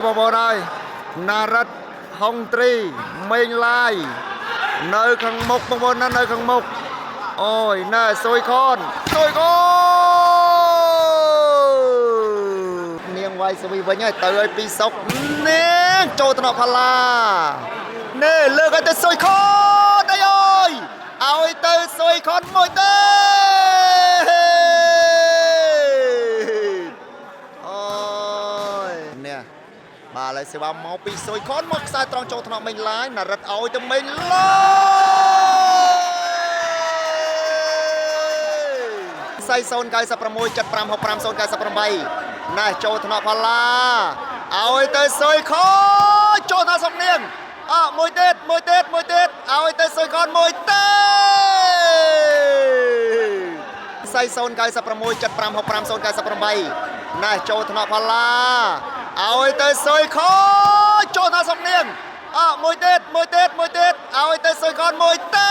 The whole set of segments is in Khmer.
បងប្អូនហើយណារិតហុងត្រីមេងឡាយនៅខាងមុខបងប្អូនណានៅខាងមុខអូយណែសុយខនសុយខននាងវាយស្វីវិញហើយទៅឲ្យពីសុកនាងចូលតំណផាឡានេះលើកឲ្យទៅសុយខនអីអើយឲ្យទៅសុយខនមួយទេ អូយនេះបាទឥឡូវសេវាមកពីសុយខនមកខ្សែត្រង់ចូលថ្នាក់មេងឡាយណារិតឲ្យទៅមេងឡាយសៃ096 7565 098ណែចូលថ្នាក់ផល្លាឲ្យទៅសុយខនចូលថ្នាក់សុកនាងអមួយទៀតមួយទៀតមួយទៀតឲ្យទៅសុយខនមួយទៀត សៃ096 7565 098ណែចូលថ្នាក់ផល្លាឲ្យទៅសុយខចូលថ្នាក់សុកនាងអមួយទៀតមួយទៀតមួយទៀតឲ្យទៅសុយខនមួយទៀត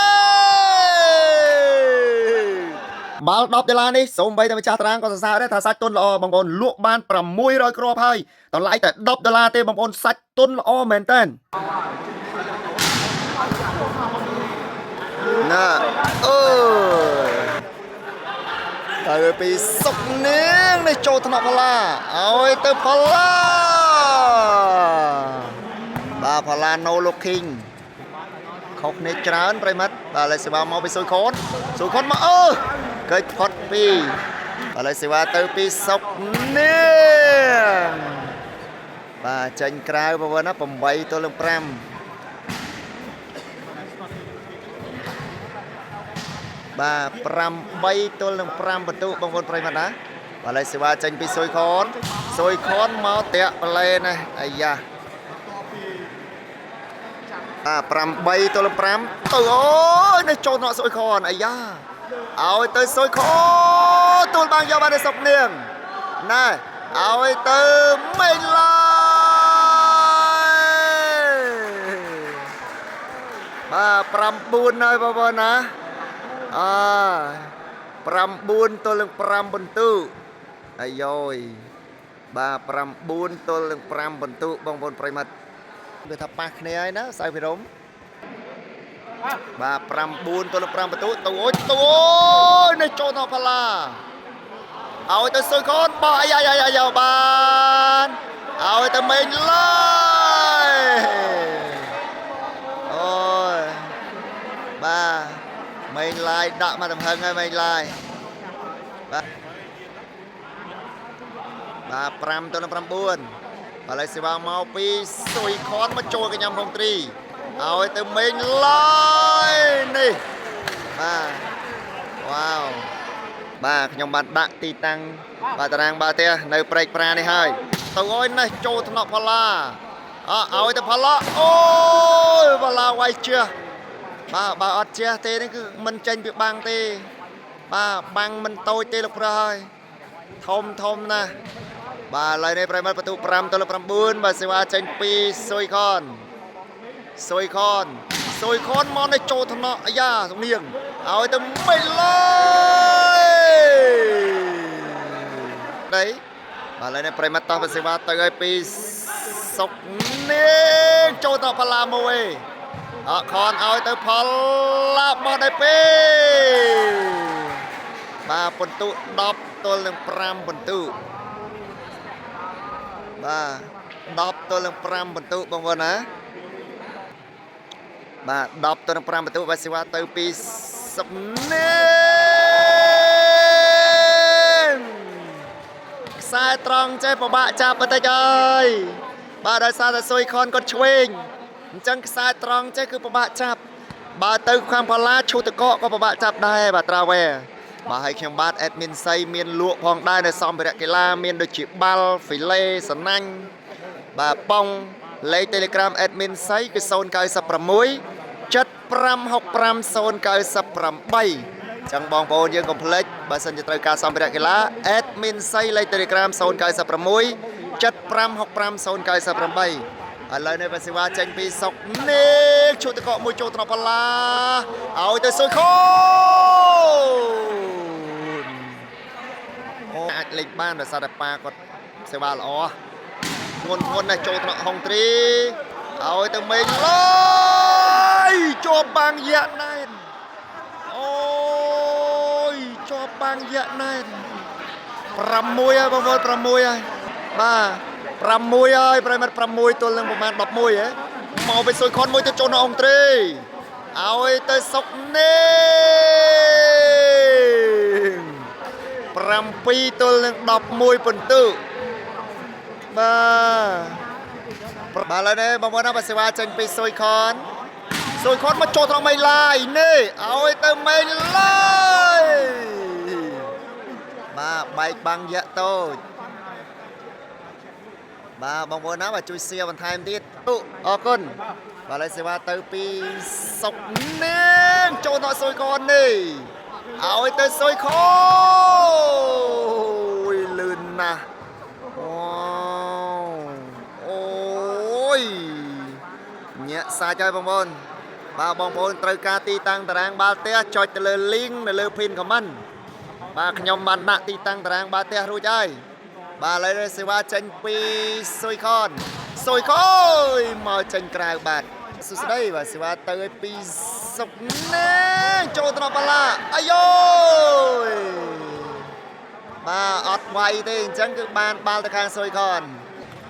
បាល់10ដុល្លារនេះសូម្បីតែម្ចាស់តារាងក៏សរសើរដែរថាសាច់ទុនល្អបងប្អូនលក់បាន600គ្រាប់ហើយតម្លៃតែ10ដុល្លារទេបងប្អូនសាច់ទុនល្អមែនតើណាអឺ ទៅពីសុកនាងនេះចូលថ្នាក់ផល្លាឲ្យទៅផល្លាបាទផល្លា no looking ខុសគ្នាច្រើនប្រិមិត្តបាទឥឡូវសេវាមកពីសុយខនសុយខនមកអឺគេផុតពីបាទឥឡូវសេវាទៅពីសុកនាងបាទចេញក្រៅបងប្អូនណា8ទល់នឹង5បាទ8ទល់នឹង5បន្ទុកបងប្អូនប្រិមត្តណាបាទឥឡូវសេវាចេញពីសុយខនសុយខនមកតាក់ប្លែណាអាយ៉ាបាទ8ទល់នឹង5ទៅអូយនេះចូលថ្នាក់សុយខនអាយ៉ាឲ្យទៅសុយខនទួលបាងយកបានទៅសុកនាងណែឲ្យទៅមេងឡាយបាទ9ហើយបងប្អូនណា អ9ទល់នឹង5បន្ទុអាយយបាទ9ទល់នឹង5បន្ទុបងប្អូនប្រិមត្តគឺថាប៉ះគ្នាហើយណាសៅភិរមបាទ9ទល់នឹង5បន្ទុទៅអូយទៅអូយនេះចូលដល់ផាឡាឲ្យទៅសុយកនបោះអាយ៉ាយ៉ាយ៉ាបានឲ្យទៅមេងឡាយអូយបាទ មេងឡាយដាក់មកតំហឹងហើយមេងឡាយបាទបាទ5ទៅនឹង9ឥឡូវសេវាមកពីសុយខនមកចូលកញ្ញាំហុងត្រីឲ្យទៅមេងឡាយនេះបាទវ៉ាវបាទខ្ញុំបានដាក់ទីតាំងបាទតារាងបាល់ទះនៅព្រែកប្រានេះហើយទៅអើយនេះចូលថ្នាក់ផល្លាអឲ្យទៅផល្លាអូយផល្លាវាយជះ បាទបើអត់ជះទេនេះគឺមិនចេញពីបាំងទេបាទបាំងមិនតូចទេលោកប្រុសហើយធំធំណាស់បាទឥឡូវនេះប្រិមត្តបន្ទុ5ទល់9បាទសេវាចេញពីសុយខនសុយខនសុយខនមកនេះចូលថ្នាក់អាយ៉ាសំនៀងឲ្យទៅមិនឡើយដីបាទឥឡូវនេះប្រិមត្តតោះសេវាទៅឲ្យពីសុកនាងចូលដល់ផាឡាមួយ អខនឲ្យទៅផលឡាបមកได้ពីបាទពិន្ទុ10ទល់នឹង5ពិន្ទុបាទ10ទល់នឹង5ពិន្ទុបងប្អូនណាបាទ10ទល់នឹង5ពិន្ទុបាទសេវាទៅពីសុកនេនខ្សែត្រង់ចេះពិបាកចាប់បន្តិចអើយបាទដោយសារតែសុយខនគាត់ឆ្វេង អញ្ចឹងខ្សែត្រង់ចេះគឺពិបាកចាប់បើទៅខាងផល្លាឈូតកកក៏ពិបាកចាប់ដែរបាទត្រាវែបាទហើយខ្ញុំបាទ admin សីមានលក់ផងដែរនៅសម្ភារៈកីឡាមានដូចជាបាល់ហ្វីឡេសណាញ់បាទប៉ុងលេខ Telegram admin សីគឺ096 7565098ចឹងបងប្អូនយើងកុំភ្លេចបើសិនជាត្រូវការសម្ភារៈកីឡា admin សីលេខ Telegram 096 7565098ឥឡូវនេះបាសេវ៉ាចេញពីសុកនេះឈុតតកមួយចូលត្រប់ផល្លាឲ្យទៅសុយខូនអូអាចលេខបានដោយសារតែប៉ាគាត់សេវាល្អ ធ្ងន់ធ្ងន់ណាស់ចូលថ្នាក់ហុងទ្រីឲ្យទៅមេងឡាយជាប់បាំងយៈណែនអូយជាប់បាំងយៈណែន6ហើយបងប្អូន6ហើយបាទ6ហើយប្រិមត្ត6ទល់នឹងប្រហែល11ហ៎មកไปសុយខុនមួយទៅចូលនៅអង្គត្រីឲ្យទៅសុកនេ7ទល់នឹង11ពិន្ទុបាទបាទឥឡូវនេះបងប្អូនណាបាទសេវាចេញពីសុយខនសុយខនមកចូលត្រង់មេឡាយនេះឲ្យទៅមេឡាយបាទបែកបាំងយៈតូចបាទបងប្អូនណាបាទជួយសៀបន្ថែមទៀតអរគុណបាទឥឡូវសេវាទៅពីសុកនាងចូលដល់សុយកននេះឲ្យទៅសុយខយលឿនណាស់អូអូយញាក់សាច់ហើយបងប្អូនបាទបងប្អូនត្រូវការទីតាំងតារាងបាល់ទះចុចទៅលើ link នៅលើ pin comment បាទខ្ញុំបានដាក់ទីតាំងតារាងបាល់ទះរួចហើយបាទឥឡូវនេះសេវាចេញពីសុយខនសុយខយមកចេញក្រៅបាទសួស្តីបាទសេវាទៅឲ្យពីសុកណេងចូលត្រង់បាឡាអាយយបាទអត់វាយទេអញ្ចឹងគឺបានបាល់ទៅខាងសុយខន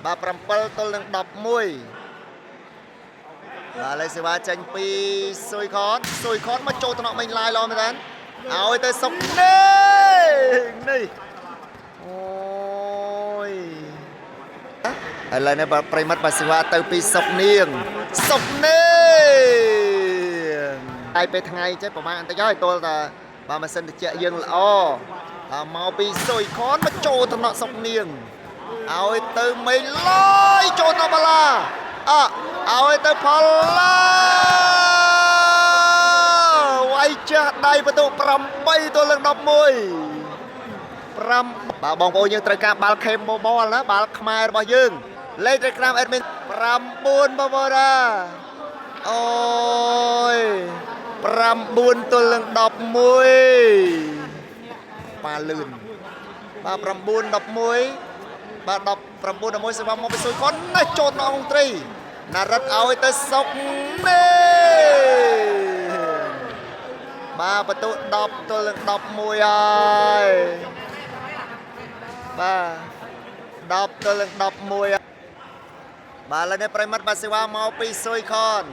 បាទ7ទល់នឹង11បាទឥឡូវសេវាចេញពីសុយខនសុយខនមកចូលតំណក់មិញឡាយល្អមែនតើឲ្យទៅសុកនេះនេះអូយឥឡូវនេះបាទប្រិមត្តបាទសេវាទៅពីសុកនាងសុកនាងហើយពេលថ្ងៃចេះប្រហែលបន្តិចហើយទល់តែបាទម៉ាស៊ីនត្រជាក់យើងល្អហើយមកពីសុយខនមកចូលតំណក់សុកនាងឲ្យទៅមេឡាយចូលទៅបាឡាអឲ្យទៅផល្លាវាយចាស់ដៃបន្ទុ8ទល់នឹង11 5បាទបងប្អូនយើងត្រូវការបាល់ខេមបបលណាបាល់ខ្មែររបស់យើងលេខ Telegram admin 9បងប្អូនណាអូយ9ទល់នឹង11ប៉ាលឿនបាទ9 11បាទ19 11សេវាមកពីសុយខុននេះចូលដល់អង្គត្រីណារិតឲ្យទៅសុកនេះបាទបន្ទុ10ទល់នឹង11ហើយបាទ10ទល់នឹង11បាទឥឡូវនេះប្រិមត្តបាទសេវាមកពីសុយខន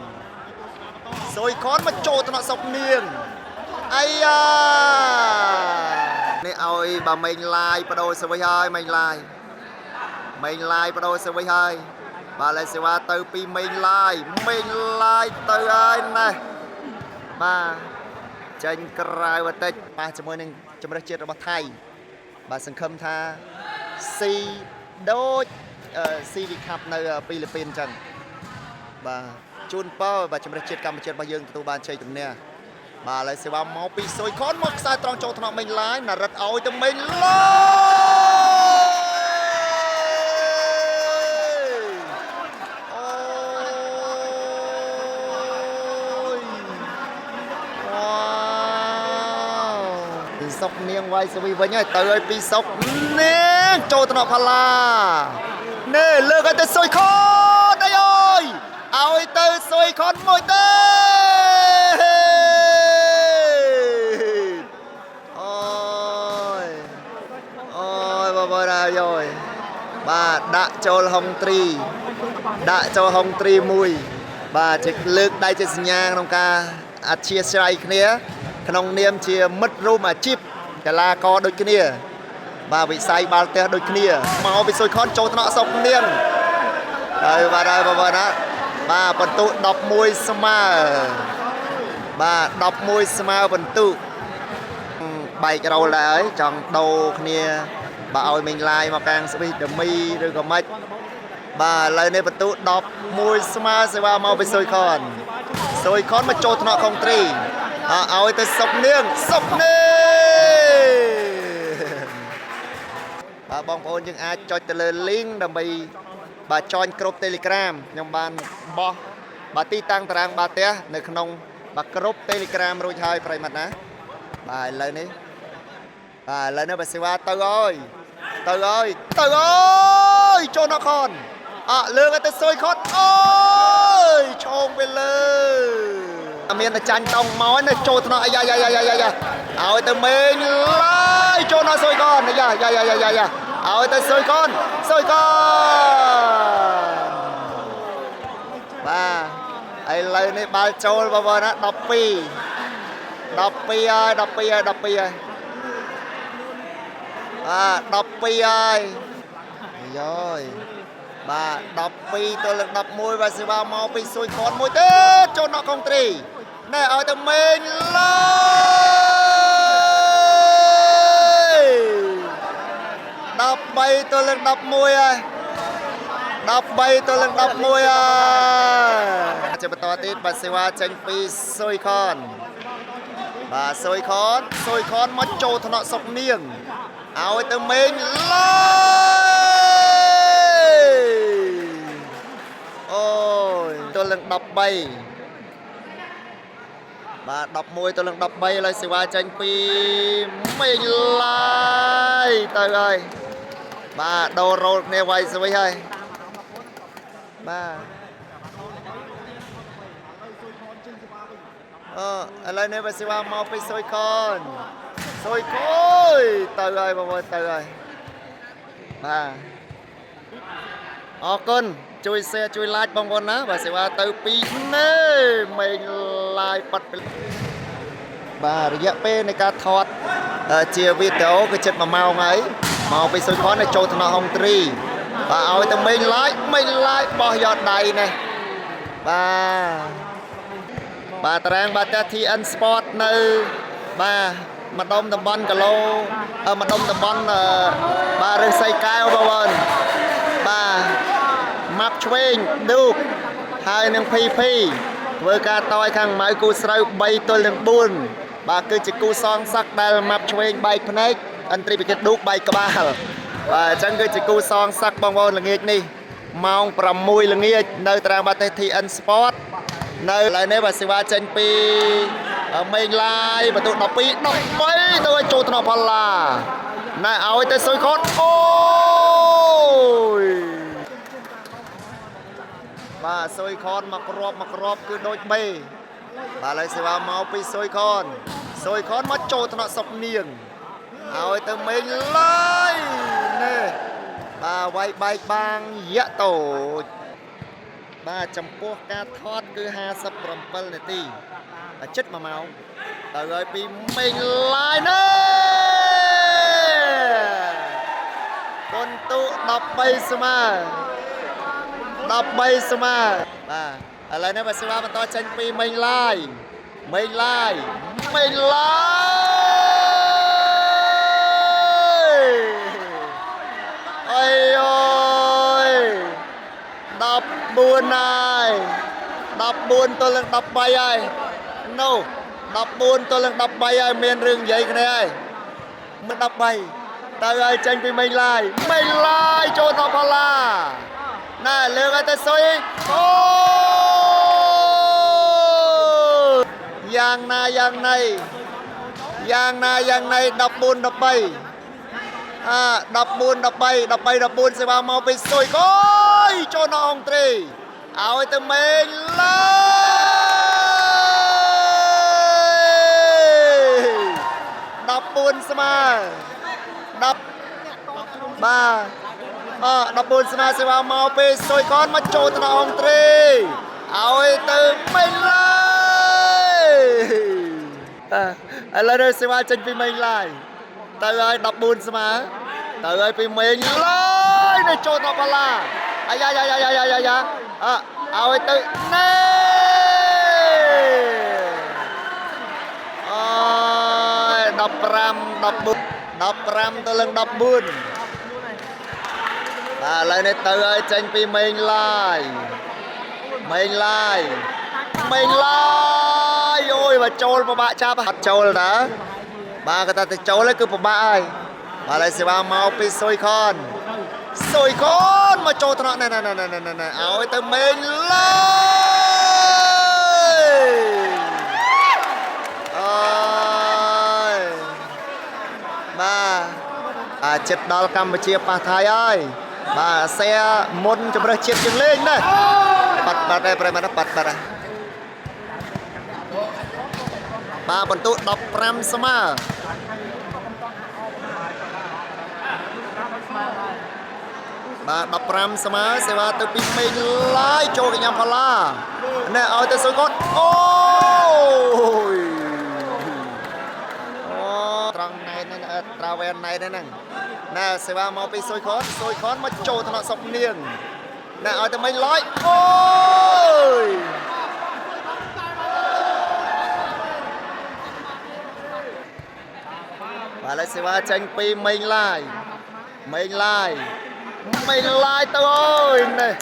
សុយខនមកចូលថ្នាក់សុកនាងអាយ៉ានេះឲ្យបាទមេងឡាយបដូរសវិសហើយមេងឡាយមេងឡាយបដូរសវិសហើយបាទឥឡូវសេវាទៅពីមេងឡាយមេងឡាយទៅហើយណេះបាទចេញក្រៅបន្តិចប៉ះជាមួយនឹងជម្រើសជាតិរបស់ថៃបាទសង្ឃឹមថាស៊ីដូចស៊ីវីខាប់នៅហ្វីលីពីនអញ្ចឹងបាទជូនពរបាទជម្រើសជាតិកម្ពុជារបស់យើងទទួលបានជ័យជំនះបាទឥឡូវសេវាមកពីសុយខុនមកខ្សែត្រង់ចូលថ្នាក់មេងឡាយណារិតឲ្យទៅមេងឡាយអូយវ៉ាវសុកនាងវាយសវីវិញហើយទៅឲ្យពីសុកនាងចូលថ្នាក់ផាឡានេះលើកឲ្យទៅសុយខុនអីអើយឲ្យទៅសុយខុនមួយទេអូយអូយបងប្អូនអើយយបាទដាក់ចូលហុងត្រីដាក់ចូលហុងត្រីមួយបាទជាលើកដៃជាសញ្ញាក្នុងការអធិស្ឋានគ្នាក្នុងនាមជាមិត្តរួមអាជីពកីឡាករដូចគ្នាបាទវិស័យបាល់ទះដូចគ្នាមកពីសុយខុនចូលថ្នាក់សុកនាងហើយបាទហើយបងប្អូនណាបាទបន្ទុ11ស្មើបាទ11ស្មើបន្ទុបែករោលដែរហើយចង់ដូរគ្នាបាទឲ្យមេងឡាយមកកាងស្វីសដមីឬក៏ម៉េចបាទឥឡូវនេះបន្ទុ11ស្មើសេវាមកពីសុយខនសុយខនមកចូលថ្នាក់ខុងត្រីឲ្យទៅសុកនាងសុកនាងបាទបងប្អូនយើងអាចចុចទៅលើ link ដើម្បីបាទ join ក្រុម Telegram ខ្ញុំបានបោះបាទទីតាំងតារាងបាល់ទះនៅក្នុងបាទក្រុម Telegram រួចហើយប្រិយមិត្តណាបាទឥឡូវនេះបាទឥឡូវនេះបាទសេវាទៅហើយទៅហើយទៅហើយចូលណខន អលើកឲ្យទៅសុយខុនអូយឆោងไปលើមានតែចាញ់តង់មកណាចូលថ្នាក់អាយ៉ាយ៉ាយ៉ាយ៉ាយ៉ាឲ្យទៅមេងឡាយចូលដល់សុយកនអាយ៉ាយ៉ាយ៉ាយ៉ាយ៉ាឲ្យទៅសុយកនសុយកនបាទឥឡូវនេះបាល់ចូលបងប្អូនណា12 12ហើយ12ហើយ12ហើយបាទ12ហើយយោយបាទ12ទល់នឹង11បាទសេវាមកពីស៊ុយខនមួយទេចូលដកកុងត្រីណែឲ្យទៅមេងឡើយ13ទល់នឹង11ហើយ13ទល់នឹង11ហើយជាបន្តទៀតបាទសេវាចេញពីស៊ុយខនបាទស៊ុយខនស៊ុយខនមកចូលថ្នាក់សុកនាងឲ្យទៅមេងឡើយអូយទល់នឹង13បាទ11ទល់នឹង13ឥឡូវសេវាចេញពីមេងឡាយទៅហើយបាទដូររោលគ្នាវាយស្វីហើយបាទអឺឥឡូវនេះបើសេវាមកពីសុយកនសុយកយទៅហើយបងប្អូនទៅហើយបាទអរគុណជួយ share ជួយ like បងប្អូនណាបាទសេវាទៅពីនេះមេងឡាយប៉ាត់ពីបាទរយៈពេលនៃការថតជាវីដេអូគឺជិត1ម៉ោងហើយមកពីសុយខនចូលថ្នាក់ហុងត្រីបាទឲ្យទៅមេងឡាយមេងឡាយបោះយកដៃនេះបាទបាទតារាងបាទផ្ទះ TN Sport នៅបាទម្ដុំតំបន់គីឡូម្ដុំតំបន់បាទរើសីកែវបងប្អូនបាទម៉ាប់ឆ្វេងឌូកហើយនឹង PP ធ្វើការតយខាងម៉ៅគូស្រូវ3ទល់នឹង4បាទគឺជាគូសងសឹកដែលម៉ាប់ឆ្វេងបែកភ្នែកអន្ត្រីពិគិតឌូកបែកក្បាលបាទអញ្ចឹងគឺជាគូសងសឹកបងប្អូនល្ងាចនេះម៉ោង6ល្ងាចនៅតារាងបាល់ទាត់ TN Sport នៅឥឡូវនេះបាទសេវាចេញពីមេងឡាយបន្ទុក12 13ទៅឲ្យចូលថ្នាក់ផល្លាណែឲ្យទៅសុយខុនអូយបាទសុយខុនមកក្របមកក្របគឺដូចបេបាទឥឡូវសេវាមកពីសុយខុនសុយខុនមកចូលថ្នាក់សុកនាងឲ្យទៅមេងឡាយនេះបាទវាយបែកបាងយៈតូចបាទចំពោះការថតគឺ57នាទីជិត1ម៉ោងទៅហើយពីមេងឡាយនេះពិន្ទុ13ស្មើ13ស្មើបាទឥឡូវនេះបាទសេវាបន្តចេញពីមេងឡាយមេងឡាយមេងឡាយអើយអើយ14ហើយ14ទល់នឹង13ហើយនោះ14ទល់នឹង13ហើយមានរឿងនិយាយគ្នាហើយមិន13ទៅហើយចេញពីមេងឡាយមេងឡាយចូលដល់ផល្លាណែលើកឲ្យទៅសុយអូយ៉ាងណាយ៉ាងណីយ៉ាងណាយ៉ាងណី14 13អា14 13 13 14សេវាមកពីសុយកយចូលដល់អង្គត្រីឲ្យទៅមេងឡាយ14ស្មើ10បាទអ14ស្មើសេវាមកពីសុយកនមកចូលទៅដល់អង្គត្រីឲ្យទៅមេងឡាយឥឡូវនេះសេវាចេញពីមេងឡាយទៅហើយ14ស្មើទៅហើយពីមេងឡាយនេះចូលដល់បាឡាអាយ៉ាយ៉ាយ៉ាយ៉ាយ៉ាយ៉ាអឲ្យទៅណែអូយ15 14 15ទៅនឹង14បាទឥឡូវនេះទៅហើយចេញពីមេងឡាយមេងឡាយមេងឡាយអូយបើចូលពិបាកចាប់អត់ចូលតាបាទគាត់ថាទៅចូលហើយគឺពិបាកហើយបាទហើយសេវាមកពីសុយខនសុយខនមកចូលថ្នាក់ណែណែណែណែណែឲ្យទៅមេងឡាយអូយបាទអាចិត្តដល់កម្ពុជាប៉ះថៃហើយ បាទសែមុនជំរើសជាតិជាងលេងណាបាត់បាត់ដែរប្រិយមិត្តបាត់បាត់ហើយបាទបន្ទុ15ស្មើបាទ15ស្មើសេវាទៅពីមេឡាយចូលកញ្ញាផល្លាណែឲ្យទៅសុយគាត់អូយអូត្រង់ណែនហ្នឹងត្រាវែនណែនហ្នឹងណែសេវាមកពីសុយគាត់សុយគាត់មកចូលថ្នាក់សុកនាងណែឲ្យទៅមេឡាយអូយបាទឥឡូវសេវាចេញពីមេងឡាយមេងឡាយមេងឡាយទៅអូយនេះ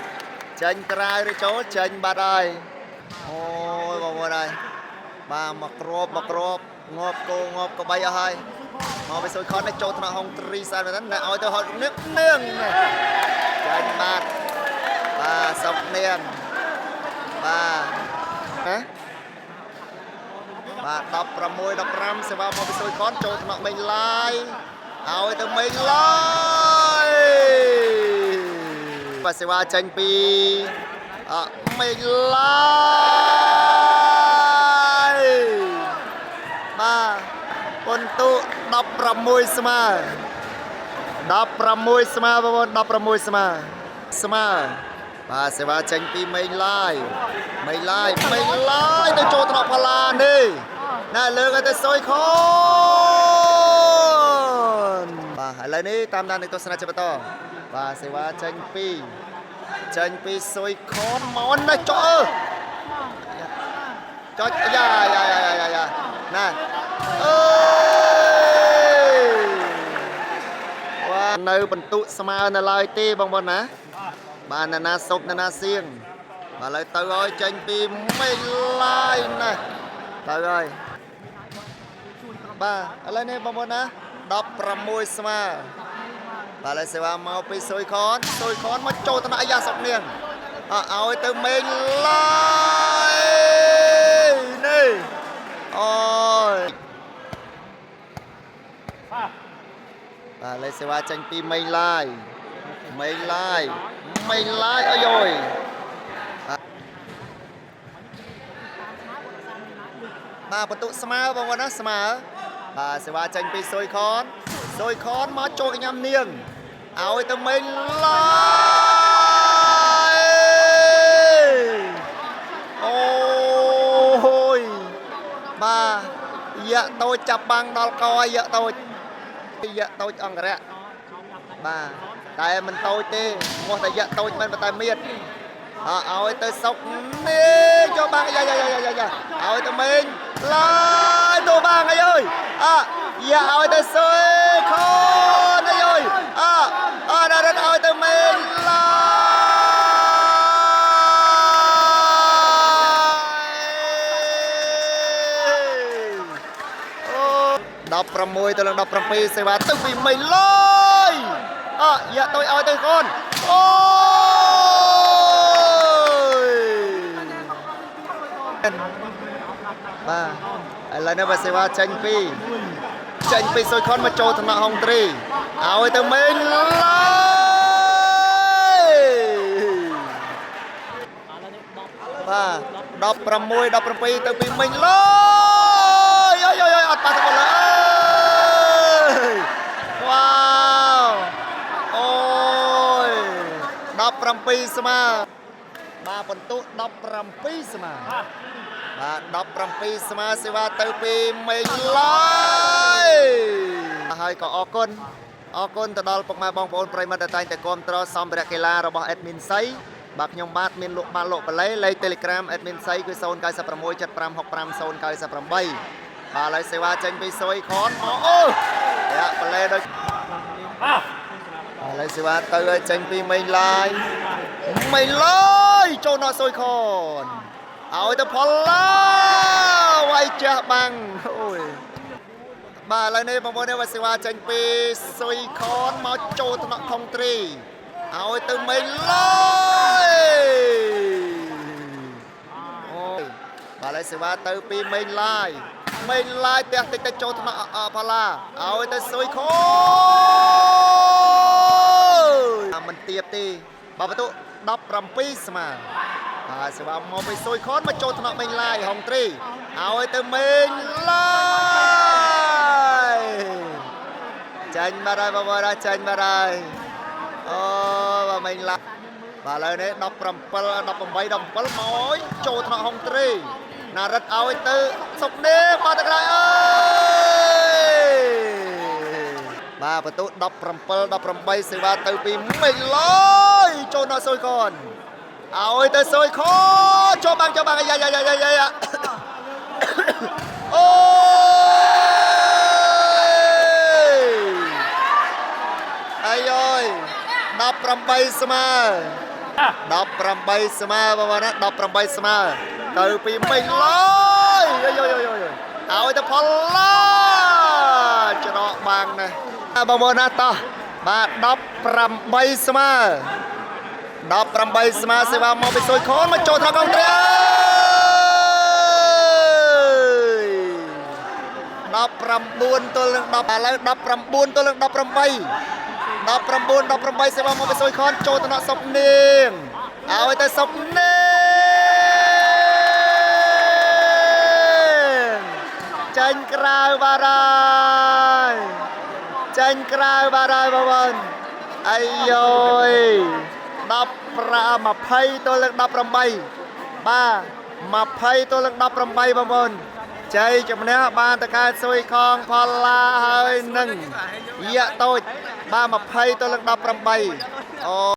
ចេញក្រៅឬចូលចេញបាត់ហើយអូយបងប្អូនហើយបាទមកគ្របមកគ្របងាប់គោងាប់ក្បីអស់ហើយមកពីសុយខននេះចូលថ្នាក់ហុងត្រីស្អាតមែនតើឲ្យទៅហត់នឹកនាងនេះចេញបាត់បាទសុកនាងបាទណាបាទ16 15សេវាមកពីសុយខនចូលថ្នាក់មេងឡាយឲ្យទៅមេងឡាយបាទសេវាចេញពីអមេងឡាយបាទពិន្ទុ16ស្មើ16ស្មើបងប្អូន16ស្មើស្មើបាទសេវាចេញពីមេងឡាយមេងឡាយមេងឡាយទៅចូលត្រកផាឡានេះណែលើកឲ្យទៅសុយខនបាទឥឡូវនេះតាមដាននៃទស្សនៈជាបន្តបាទសេវាចេញពីចេញពីសុយខនមកនេះចុះអើចុចយ៉ាយ៉ាយ៉ាយ៉ាយ៉ាណែអើយ វ៉ានៅបន្ទុស្មើនៅឡើយទេបងប្អូនណាបាទណានាសុបណានាសៀងបាទឥឡូវទៅហើយចេញពីមេឡាយណាទៅហើយបាទឥឡូវនេះបងប្អូនណា16ស្មើបាទឥឡូវសេវាមកពីសុយខនសុយខនមកចូលតំណអាយ៉ាសុកនាងអើឲ្យទៅមេឡាយនេះអូយ បាទលេខសេវាចេញពីមេងឡាយមេងឡាយមេងឡាយអាយយបាទបន្ទុស្មើបងប្អូនណាស្មើបាទសេវាចេញពីសុយខនសុយខនមកចូលកញ្ញាំនាងឲ្យទៅមេងឡាយអូយបាទយ៉ាក់តូចចាប់បាំងដល់កយ៉ាក់តូច យៈតូចអង្គរៈបាទតែមិនតូចទេមកតែយៈតូចមិនប៉ុន្តែមៀតអើឲ្យទៅសុកនេះចូលបាងយ៉ាយ៉ាយ៉ាយ៉ាយ៉ាឲ្យទៅមេងឡាយទៅបាងអាយអើយអយ៉ាឲ្យទៅសុយខនអាយអើយអអររត់ឲ្យទៅមេងឡាយអូ16ទៅនឹង17សេវាទៅពីមីលយអយ៉ាទៅឲ្យទៅកូនអូយបាទឥឡូវនេះបាទសេវាចេញពីចេញពីសុយខុនមកចូលថ្នាក់ហុងត្រីឲ្យទៅមេងឡាយបាទ16 17ទៅពីមីងលយអយអយអត់ប៉ះទៅបលអើយវ៉ាវអូយ17ស្មើបាទបន្ទុ17ស្មើបាទ17ស្មើសេវាទៅពីមេងឡាយហើយក៏អរគុណអរគុណទៅដល់ពុកម៉ែបងប្អូនប្រិយមិត្តដែលតែងតែគាំទ្រសម្ភារៈកីឡារបស់ Admin សីបាទខ្ញុំបាទមានលក់បានលក់បលេលេខ Telegram Admin សីគឺ096 7565 098បាទហើយសេវាចេញពីសុយខនមកអូយ៉ាបលេដូចឥឡូវសេវាទៅឲ្យចេញពីមេងឡាយមេងឡាយចូលដល់សុយខនឲ្យទៅផល្លាវាយចាស់បាំងអូយបាទឥឡូវនេះបងប្អូននេះសេវាចេញពីសុយខនមកចូលថ្នាក់ខុងត្រីឲ្យទៅមេងឡាយអូយបាទឥឡូវសេវាទៅពីមេងឡាយមេងឡាយផ្ទះតិចតិចចូលថ្នាក់ផល្លាឲ្យទៅសុយខនមិន ទៀបទេបាទបន្ទុ17ស្មើបាទសេវាមកពីសុយខនមកចូលថ្នាក់មេងឡាយហុងត្រីឲ្យទៅមេងឡាយចាញ់បាត់ហើយបងប្អូនចាញ់បាត់ហើយអូបាទមេងឡាយបាទឥឡូវនេះ17 18 17មកអើយចូលថ្នាក់ហុងត្រីណារិតឲ្យទៅសុកនេះមកទៅក្រោយអើយបាទបន្ទុ17 18សេវាទៅពីមេងឡាយចូលដល់សុយកនឲ្យទៅសុយខចូលបាំងចូលបាំងអាយ៉ាយ៉ាយ៉ាយ៉ាយ៉ាអូយអាយអើយ18ស្មើ18ស្មើបងប្អូនណា18ស្មើទៅពីមេងឡាយអាយយយឲ្យទៅផលឡាច្រកបាំងណាបងប្អូនណាតោះបាទ18ស្មើ18ស្មើសេវាមកពីសុយខនមកចូលត្រង់កងត្រីអើយ19ទល់នឹង10ឥឡូវ19ទល់នឹង18 19 18សេវាមកពីសុយខនចូលទៅដល់សុកនាងឲ្យទៅសុកនាងចាញ់ក្រៅបារហើយចាញ់ក្រៅបារហើយបងប្អូនអាយយ10 20ទល់នឹង18បាទ20ទល់នឹង18បងប្អូនជ័យជំនះបានតកែសុយខងផល្លាហើយនឹងយៈតូចបាទ20ទល់នឹង18អូ